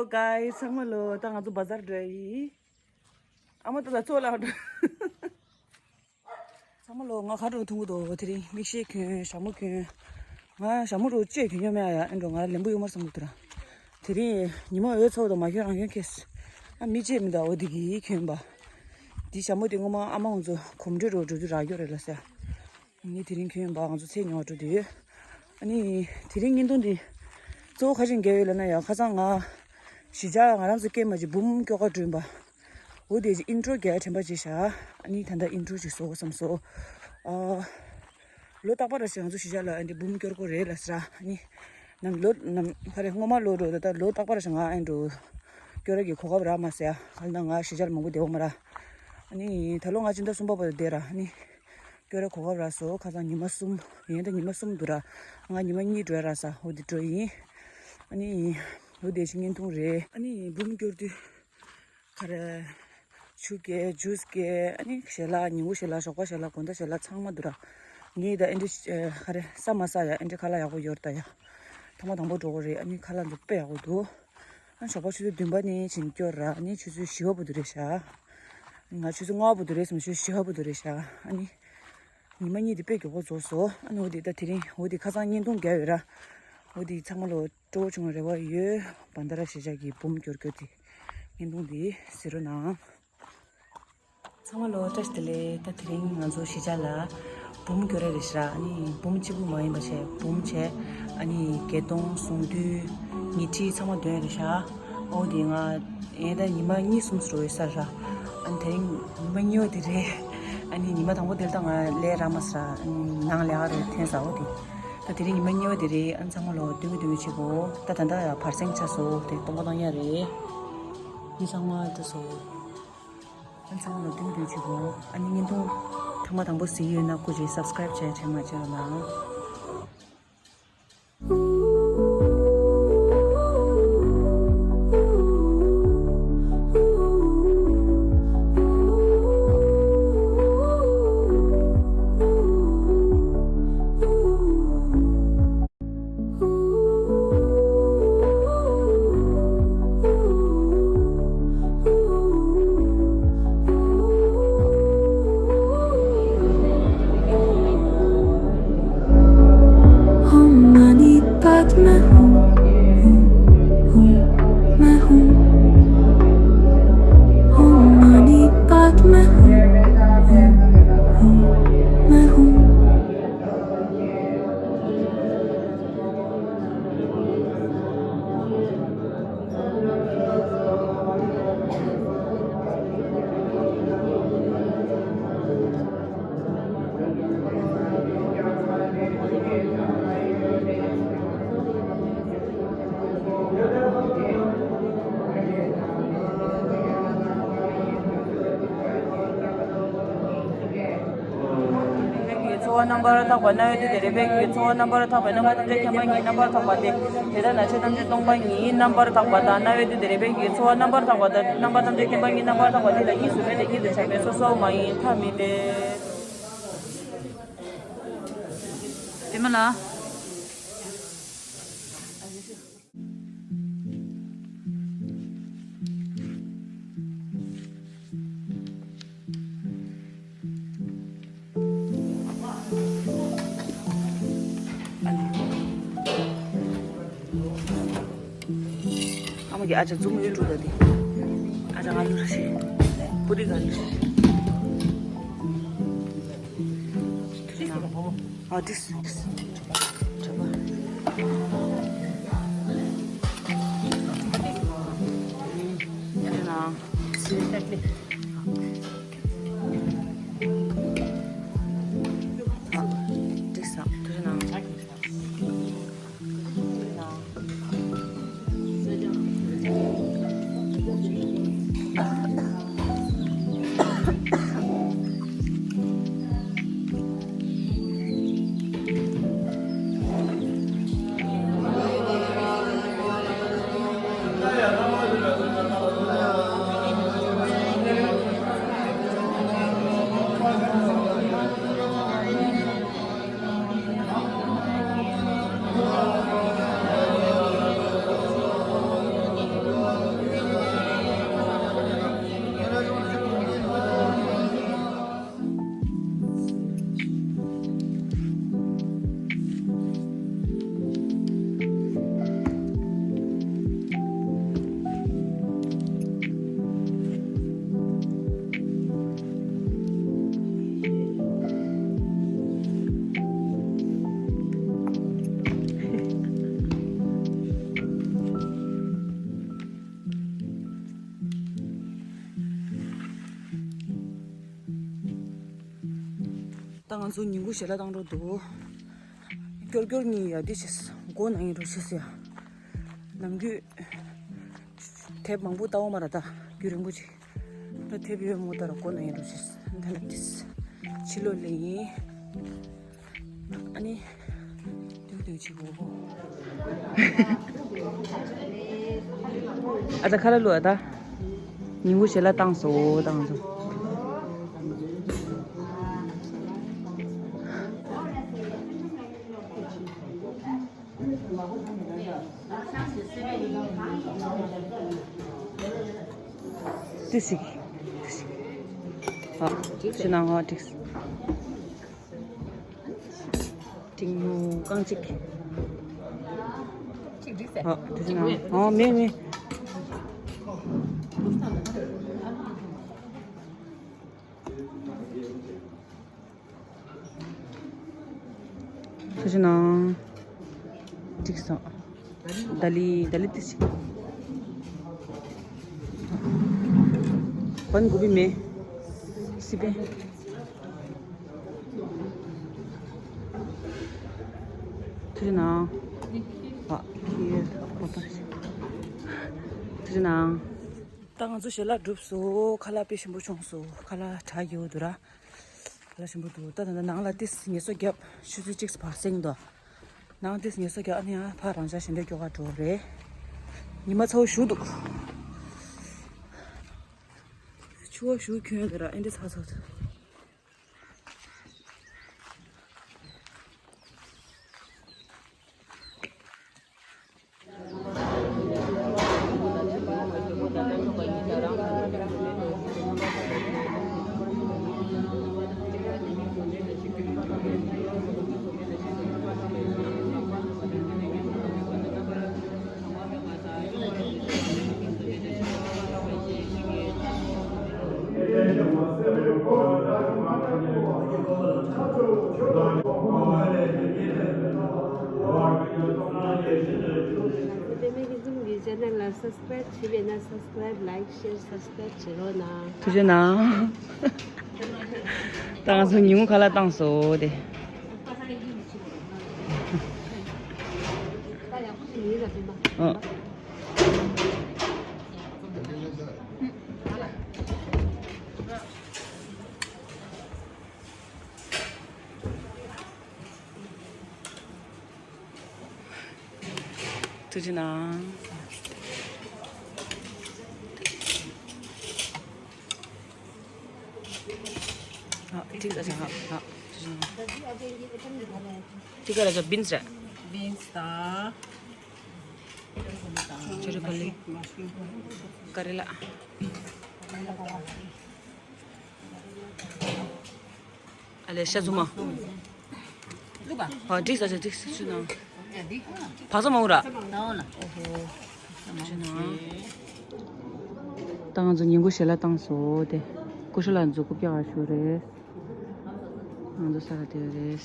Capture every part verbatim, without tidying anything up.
Hello guys, ཚང་མ་ལོ། ད་ང་ཚོ་བ་ཛར་འགྲོ་ཡི། ཨ་མ་ད་ད་ཚོ་ལ་འགྲོ། ཚང་མ་ལོ། ང་ཁ་དྲོ་འཐུང་གི་འདུག་དེ་རིང་མིག་ཤེལ་གྱོན། ཞྭ་མོ་གྱོན། ང་ཞྭ་མོ་རུ་ཅེས་གྱོན་ཡོད་མེད་ཨ། ཡ་ཨེ་འགྲོ། ང་ལེན་པོ་ཡོད་མར་བསམ་གི་འདུག་ར། དེ་རིང་ཉི་མ་འོད་ཚོགས་དང་མ་གྱོན་རང་གྱོན་ཁེས། ཨ་མི་ཅེས་མི་འདའ་འོ་དེ་གིས་གྱོན་པ། དེ་ཞྭ་མོ་དེ་སྔོན་མ་ཨ་མ་ང་ཚོ་གོམ་བགྲོད་རུ་འགྲོ་དུས་རག་གྱོ་རེད་ལ་ཟེར། ངས་དེ་རིང་གྱོན་ཡིན་པ། ང་ཚོ་ཚེ་ཉོ་བ་འགྲོ་དུས། ཨ་ནི་དེ་རིང་བརྙན་ཐུང་འདི་གཙོ་བོ་ག་རེ་བྱས་ནས་བརྒྱབ་ཡོད་ལབ་ན། ཡ་ཁ་སང་ང་གཞིས་ཆགས་ང་རང་ཚོ་སྐྱེས་མ་ཅིག་འབུམ་སྐྱོར་ག་འགྲོ་ཡིན་པ། འོ་དེ་ཅིག་ཨིན་ཊྲོ་རྒྱག་དྲན་པ་ཅིག་བཞག་ཨ་ནི་ད་ལྟ་ཨིན་ཊྲོ་ཅིག་བཟོ་དགོས་བསམ་སོང་། ཨ་ལོ་རྟག་པར་ར་ཞིག་ང་ཚོ་གཞིས་ཆགས་ལ་ཨ་འདྲ་འབུམ་སྐྱོར་དགོས་རེད་ལབ་ཟེར། ཨ་ནི་ནམ་ལོ་ནམ་ག་རེ་སྔོན་མ་ལོ་འགྲོ་ད་ལྟ་ལོ་རྟག་པར་ར་ཞིག་ང་ཨ་འདྲ་སྐྱོར་གྱི་གོ་སྐབས་རག་མ་སོང་ཡ། ག་ལ་ན་ང་གཞིས་ཆགས་ལ་མང་པོ་བསྡད་པ་མ་ར། ཨ་ནི་ད་ལོ་ང་སྤྱི་ཟླ་གསུམ་པ་བར་དུ་བསྡད་ར། ཨ་ནི་སྐྱོར་ར་གོ་སྐབས་རག་སོང་། ཁ་སང་ཉི་མ་གསུམ། ཡིན་ད་ཉི་མ་གསུམ་འདུག་ར། ང་ཉི་མ་གཉིས་འགྲོ་ཡ་རག་ས། འོ་དེ་འགྲོ་ཡིན། ཨ་ནི་འོ་དེ་ཅིག་བརྙན་ཐུང་རེད། ཨ་ནི་འབུམ་སྐྱོར་དུས་ག་རེ་ཆུ་སྐྱེལ། ཇུས་སྐྱེལ། ཨ་ནི་ཞལ་ལག་ཉིན་གུང་ཞལ་ལག་ཞོགས་པ་ཞལ་ལག་དགོང་དག་ཞལ་ལག་ཚང་མ་འདུག་ར། ངས་ད་ཨེ་འདྲ་ག་རེ་ཟ་མ་ཟ་ཡ། ཨེ་འདྲ་ཁ་ལག་ཡག་པོ་ཡོད་རེད་ད་ཡ། ཐེངས་མ་དང་པོ་འགྲོ་གི་རེད། ཨ་ནི་ཁ་ལག་འདི་དཔེ་ཡག་པོ་འདུག་ཨ་ཞོགས་པ་ཆུ་ཚོད་བདུན་པ་ནས་ཕྱིན་སྐྱོར་ར། ཨ་ནི་ཆུ་ཚོད་བཞི་པ་བར་དུ་རེད་ཤག་ང་ཆུ་ཚོད་ལྔ་པ་བར་དུ་རེད་ཟེར་མ་ཞོག་བཞི་པ་བར་དུ་རེད་ཤག་ཨ་ནི་ཉི་མ་གཉིས་དེ་དཔེ་མགྱོགས་པོ་རྫོགས་སོང་། ཨ་ནི་འོ་དེ་ད་དེ་རིང་འོ་དེ་ཁ་སང་བརྙན་ཐུང་བརྒྱབ་ཡོད་ར། འོ་དེ་ཚང་མ་ལོ་སྤྲོ་བོ་བྱུང་བའི་རེ་བ་ཡོད། བན་ད་ར་གཞིས་ཆགས་ཀྱི་འབུམ་སྐྱོར་སྐྱོར་དེ་བརྙན་ཐུང་དེ་གཟིགས་རོགས་གནང་། ཚང་མ་ལོ་བཀྲ་ཤིས་བདེ་ལེགས། ད་དེ་རིང་ང་ཚོ་གཞིས་ཆགས་ལ་འབུམ་སྐྱོར་རེ་རེད་ཤག་ཨ་ནི་འབུམ་གཅིག་པུ་མ་ཡིན་པ་བྱས་འབུམ་བྱས། ཨ་ནི་བརྒྱད་སྟོང་། གསུམ་བདུན། ཉིས་ཁྲི་ཚང་མ་འདོན་རེད་ཤག་འོ་དེ་ང་ཡིན་ད་ཉི་མ་གཉིས་གསུམ་ཙམ་ཡོད་ས་ར། ཨ་ནི་དེ་རིང་ཉི་མ་གཉིས་པ་དེ་རེད། ཨ་ནི་ཉི་མ་དང་པོ་དེ་ལ་ད་ང་ལས་རག་མ་སོང་ར། ཨ་ནི་ནང་ལས་ཀ་རེ་འཐེན་ས། འོ་དེ་ད་དེ་རིང་ཉི་མ་གཉིས་པ་དེ་རེད། ཨ་ནི་ཚང་མ་ལོ་སྟོན་གི་སྟོན་གི་བྱེད་དགོས། ད་ད་ལྟ་ཡ་བར་སེང་ཆགས་སོང་། དེ་སྟོང་པ་བཏང་ཡ་རེད། ཨ་ནི་ཚང་མ་ད་སོ། ཨ་ནི་ཚང་མ་ལོ་སྟོན་གི་སྟོན་གི་བྱེད་དགོས། ཨ་ནི་བརྙན་ཐུང་ཐོག་མ་དང་པོ་གཟིགས་ཡོད་ན་སྐུ་མཁྱེན་སབ་སི་ཀ་རེབ་བྱས་བྱས་མ་བྱས་ལ། རེག་པའི་ཚོར་བ་རྣམ་པར་དག་པ། རྣ་བའི་འདུས་ཏེ་རེག་པའི་ཚོར་བ་རྣམ་པར་དག་པའི་རྣམ་པ་ཐམས་ཅད་མཁྱེན་པ་ཉིད་རྣམ་པར་དག་པ་སྟེ། དེ་ལྟར་ན་ཆོས་ཐམས་ཅད་སྟོང་པ་ཉིད་རྣམ་པར་དག་པ་དང་། རྣ་བའི་འདུས་ཏེ་རེག་པའི་ཚོར་བ་རྣམ་པར་དག་པ་དང་། རྣམ་པ་ཐམས་ཅད་མཁྱེན་པ་ཉིད་རྣམ་པར་དག་པ་དེ་ལ་གཉིས་སུ་མེད་དེ། གཉིས་སུ་བྱ་བའི་སོ་སོ་མ་ཡིན་ཐ་མི་དད། དེ་མ་ལ། ཨ་མ་གི་ཨ་ཅག་ཛུམ་ཡོད་འགྲོ་ད་དེ། ཨ་ཅག་ང་ལུ་ར་ཤི། པུ་རི་ག་ལུ་ཤི། ཨ་ཏིས། ད་ང་ཚོ་ཉིན་གུང་ཞལ་ལག་བཏང་འགྲོ་འདུག་སྐྱོར་སྐྱོར་གཉིས་ཡ་འདི་བྱས་སྒོ་ནང་ཡིན་འགྲོ་ཤེས་ཡ། ནམ་རྒྱུན་དེབ་མང་པོ་ལྟ་འོང་མ་ར། ད་རྒྱུན་རིང་པོ་ཅིག་ད་དེབ་ཡོད་མོ་ད་ར་སྒོ་ནང་ཡིན་འགྲོ་ཤེས། ད་ལབ་དེས་ཕྱི་ལོགས་ལ་ཡིན། ཨ་ནི། དུག་དུག་ཅིག་གོ། ཨ་ད་ཁ་ལ་ལོ་ཨ་ད། ཉིན་གུང་ཞལ་ལག་བཏང་སོ་བཏང་སོ། ཏི་སི། ཨ་ཤི་ན་ང་ཏིག་སི། ཏིང་ཡོ་རྐང་གཅིག་ཨ་ཏི་སི་ན། ཨ་མེ་མེ། ཐུགས་རྗེ་གནང་། ཏིག་སི། ད་ལི་ད་ལི་ཏི་སི། བན་གོ་བི་མེ། སི་པན། ཐུགས་རྗེ་གནང་། ཨ་ཁྱི་ཡོད་ཁོ་པ། ཐུགས་རྗེ་གནང་། ད་ང་ཚོ་ཞལ་ལག་གྲུབ་སོང་། ཁ་ལག་དཔེ་ཞིམ་པོ་བྱུང་སོང་། ཁ་ལག་གྲ་རྒྱས་པོ་འདུག་ར། ཁ་ལག་ཞིམ་པོ་འདུག་ད་ད་ད་ནང་ལ་ཏིས་ངལ་གསོ་རྒྱབ། ཆུ་ཚོད་གཅིག་ཕར་སེང་འདུག་ནང་ཏིས་ངལ་གསོ་རྒྱབ། ཨ་ནི་ཡང་ཕར་རང་འཇགས་ཞིང་འདོད་སྐྱོ་ག་འགྲོ་རེད། ཉི་མ་ཚ་བོ་ཞུ་འདུག་ཆུ་བ་ཞུ་ཁྱོད་ག་ར་ཨེ་འདྲ་ཚ་ཚ་ཚ། དེ་མིན་གྱི་ཛུམ་གྱི་ཆེ་ནལ་ལ་སབ་སི་ཀ་རེབ་བྱས་པས་ན། སབ་སི་ཀ་རེབ། ལའིག་ཤེར། སབ་སི་ཀ་རེབ་བྱེད་རོགས་གནང་། ཐུགས་རྗེ་གནང་། ད་ང་ཚོ་ཉིན་གུང་ཁ་ལག་བཏང་སོང་དེ། ཨ། ཐུགས་རྗེ་གནང་། ཨ། ཐིག་ཨ་ཅག་ཨ། ཐུགས་རྗེ་གནང་། ཐིག་ཨ་ཅག་བིན་སི་རེད། བིན་སི་དང་། ཅི་རེད་པ་ལེ། ཀ་རེ་ལ། ཨ་ལེ་ཤ་ཚུ་མ། ཨ་འགྲིག་ས་ཆ་འགྲིག་ས་ཆུ་ནང་། བག་ཚ་མ་འུ་ར། ཨོ་ཧོ། ཆུ་ནང་། ད་ང་ཚོ་ཉིན་གུང་ཞལ་ལག་བཏང་སོང་དེ། ཀུ་ཤུ་ལ་འཛུགས་སྐུབ་རྒྱག་ཞུ་རེད། ང་ཚོ་ས་ལ་དེ་རེད།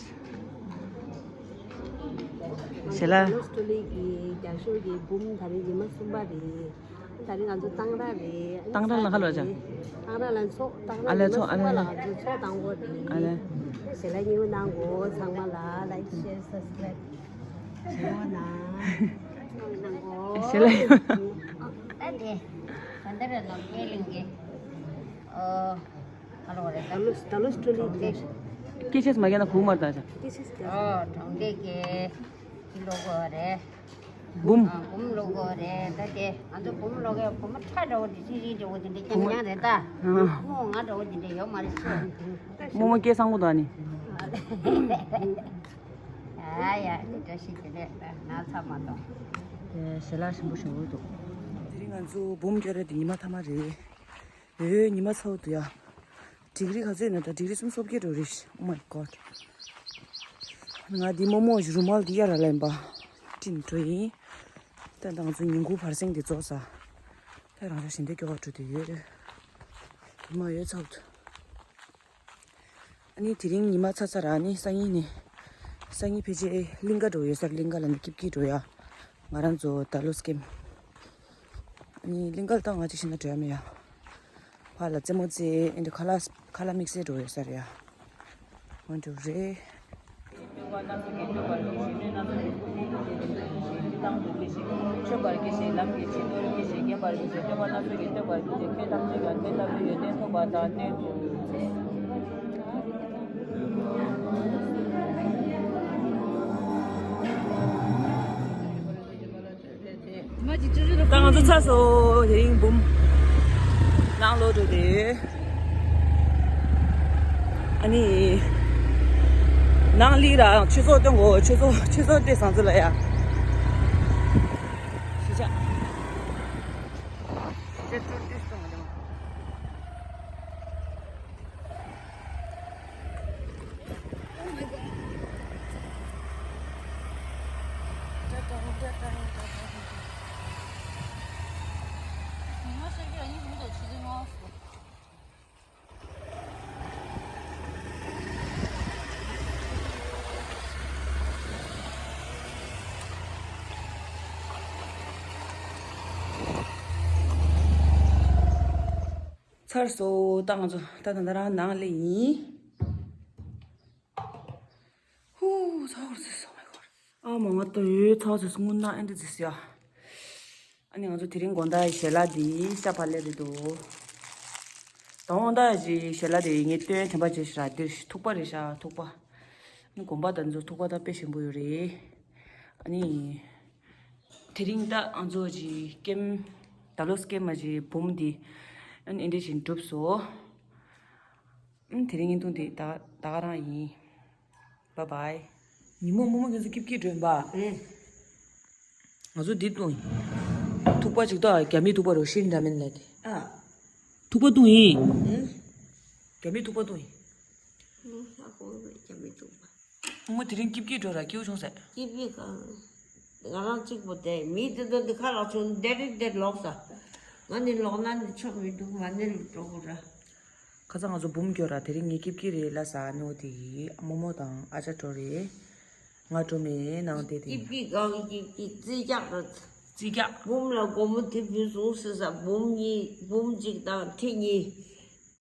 ཞལ་ལག་ལོ་སི་ཏྲོ་ལི་གི་རྒྱ་ཤོར་གྱི་འབུམ་ད་རིང་ཉི་མ་གསུམ་པ་རེད། ད་རིང་ང་ཚོ་གཏང་རག་རེད། གཏང་རག་ལ་ག་ལ་བྱ། གཏང་རག་ལ་ཚོགས་གཏང་ཨ་རག་ལས་ཉི་མ་ཚོགས་ཨ་གསུམ་པ་ལ་ལས། ང་ཚོ་ཚོགས་གཏང་གོ་རེད། ཨ་ལས། ཞལ་ལག་ཉེ་བོ་གནང་གོ་ཚང་མ་ལ་ལའིག་ཤེར་སབ་སི་ཀ་རེབ་བྱེད་རོགས་གནང་། གནང་གོ་ཞལ་ལག་ད་དེ་ད་འདི་ར་ནོར་སྐལ་གླིང་གི་ཨོ། ཧ་ལོ་རེད། ད་ལོ་ད་ལོ་སི་ཏྲོ་ལི་དེ། སྐད་ཆ་མ་རྒྱག་ན་གུ་མར་ད་ཆ། སྐད་ཆ་རྒྱག་ཨོ་གྲོང་སྡེ་གི་ལོ་གོ་རེད། འབུམ། ཨ་འབུམ་ལོ་གོ་རེད། ད་དེ་ང་ཚོ་འབུམ་ལོ་གོ་བུ་མོ་ཁྲ་འདྲ་བོ་དེ་ཅི་རིགས་འདྲ་བོ་དེ་འདྲ་རྐྱང་རྐྱང་རེད་ད། ཨ་རྨོ་ང་འདྲ་བོ་དེ་འདྲ་ཡོད་མ་རེད་ཤི། རྨོ་མོ་སྐད་བཟང་པོ་འདུག་ཨ་ནི། ཨ་ཡ་དེ་འདྲ་ཞིག་དེ་ནས་ན་ཚ་མ་གཏོང་། དེ་ཞལ་ལག་ཞིམ་པོ་ཞིམ་པོ་འདུག་དེ་རིང་ང་ཚོ་འབུམ་སྐྱོར་རེད་དེ་ཉི་མ་ཐ་མ་རེད། ཨེ་ཉི་མ་ཚ་བོ་འདུག་ཡ། ཌིག་རི་ག་ཚོད་ཡིན་ན་ད་ཌིག་རི་སུམ་ཅུ་སོ་བརྒྱད་འགྲོ་རེད། Oh my god. ང་འདི་རྨོ་མོ་རུ་མལ་འདི་གཡར་ར་ལེན་པ་སྤྲིན་འགྲོ་ཡིན། ད་ང་ཚོ་ཉིན་གུང་བར་གསེང་འདི་རྫོགས་ས། ད་རང་ཤ་ཞིང་འདི་སྐྱོ་བ་འགྲོ་དུ་ཡོད་རེད། ཉི་མ་ཡོད་ཚ་བོ་འདུག་ཨ་ནི་དེ་རིང་ཉི་མ་ཚ་ཚ་ར་ནི་སང་ཉིན་ནི། སང་ཉིན་ཕལ་ཆེར་གླིང་ག་འགྲོ་ཡོད་ས་རེད། གླིང་ག་ལ་ནི་སྐྱིད་སྐྱིད་འགྲོ་ཡ། ང་རང་ཚོ་ད་ལོ་སྐེམ། ཨ་ནི་གླིང་ག་ལ་ད་ང་ཅིག་ཤི་ན་འགྲོ་ཡ་མེད་ཡ། ཕར་ལ་རྩེད་མོ་རྩེ་ཨེ་འདྲ་ཁ་ལག་ཁ་ལག་དམིགས་བསལ་འགྲོ་ཡོད་ས་རེད་ཡ། མ་འགྲོ་རེད། སྟོན་པ་སྣ་ཚོགས་ཀྱིས་སྟོན་པར་གྱུར་ཅིག་སྣོད་སྣ་ཚོགས་ཀྱི་ཀུན་གཞི་ཀུན་གྱི་རྗེས་དྲན་ཀུན་གྱི་རྗེས་ཀྱི་མཆོད་པར་གྱིས་ཤིག་ལམ་གྱི་ཆེད་དུ་གྱིས་ཤིག་བརྒྱན་པར་གྱིས་ཤིག་སྟོན་པ་སྣ་ཚོགས་ཀྱིས་སྟོན་པར་གྱིས་ཤིག་ཁྱེད་ཐམས་ཅད་ཀྱང་དེ་ལྟ་བུའི་ཡོན་ཏན་ཐོབ་པ་དང་གནས་ཐུབ། ད་ང་ཚོ་ཚར་སོང་། དེ་རིང་འབུམ་ནང་ལོག་འགྲོ་དེ། ཨ་ནི། ནང་ལི་ར་ཆོས་ཚོགས་སྟོན་གོ་ཆོས་ཚོགས་ཆོས་ཚོགས་དེ་བཟང་ཚོ་ལ་ཡ། ཞི་ཆ། ཞི་ཆ་ཏུ་ཏུ་སོང་ང་དེ། ཚར་སོང་། ད་ང་ཚོ་ད་ད་ད་རང་ནང་སླེབས་ཡིན། ཧུ། ཚ་བར་ཟེར་སོང་། ཨ་མ་ང་ད་ཡོད་ཚ་ཟེར་སོང་ན་ཨེ་འདྲ་ཟེར་ཡ། ཨ་ནི་ང་ཚོ་དེ་རིང་དགོང་དག་ཞལ་ལག་འདི་ཤ་བག་ལེབ་རེད་འདུག་དང་པོ་ད་ཞི་ཞལ་ལག་དེ་ངས་སྟོན་དེ་འབའ་བྱས་ཤ་འདིར་ཐུག་པ་རེད་ཤ་ཐུག་པ། ཨ་ནི་དགོན་པ་ད་ཚོ་ཐུག་པ་ད་དཔེ་ཞིམ་པོ་ཡོད་རེད། ཨ་ནི། དེ་རིང་ད་ང་ཚོ་ཞི་ཀེམ་ད་ལོ་སྐེམ་མ་ཞི་འབུམ་འདི་ཨ་ནི་ཨེ་འདྲ་བཞིན་གྲུབ་སོང་། ཨ་ནི་དེ་རིང་བརྙན་ཐུང་འདི་ད་ད་ག་རང་ཡིན། Bye bye། ཉིན་མོ་རྨོ་མོ་ཁྱེད་ཚོ་སྐྱིད་སྐྱིད་སྒྲོན་པ། ཨེ། ང་ཚོ་འདི་བཏུང་ཡིན། ཐུག་པ་ཅིག་ཏོ་རྒྱ་མིའི་ཐུག་པ་རོ་ཤིན་འདྲ་མིན་ལ་དེ། ཨ། ཐུག་པ་བཏུང་ཡིན། ཨེ། རྒྱ་མིའི་ཐུག་པ་བཏུང་ཡིན། ཨ་ཧོ་རྒྱ་མིའི་ཐུག་པ། རྨོ་མོ་དེ་རིང་སྐྱིད་སྐྱིད་འགྲོ་ར་སྐྱིད་བྱུང་ཟེར། སྐྱིད་པའི་གང་། ང་རང་གཅིག་པོ་དེ་མི་དེ་ཚོ་འདི་ཁ་ལག་ཆུང་འདེ་རི་འདེ་ལོག་ས། ང་ནི་ལོག་ན་ནི་ཆོག་མི་འདུག་ང་ནི་ལ་འགྲོ་དགོས་ར། ཁ་སང་ང་ཚོ་འབུམ་སྐྱོར་ར་དེ་རིང་ངས་སྐྱིད་སྐྱིད་རེད་ལ་ཟ་ནོ་དེ་ཡིས་རྨོ་མོ་དང་ཨ་ཅག་གྲོ་རེད། ང་གྲོ་མེད་ནང་དེ་དེ། སྐྱིད་པའི་གང་སྐྱིད་པའི་རྩིས་རྒྱག་ར། རྩིས་རྒྱག་འབུམ་ལ་སྒོར་མོ་དེ་ཕུལ་སོང་ཟེར་ས་འབུམ་གཉིས་འབུམ་གཅིག་དང་ཁྲི་གཉིས།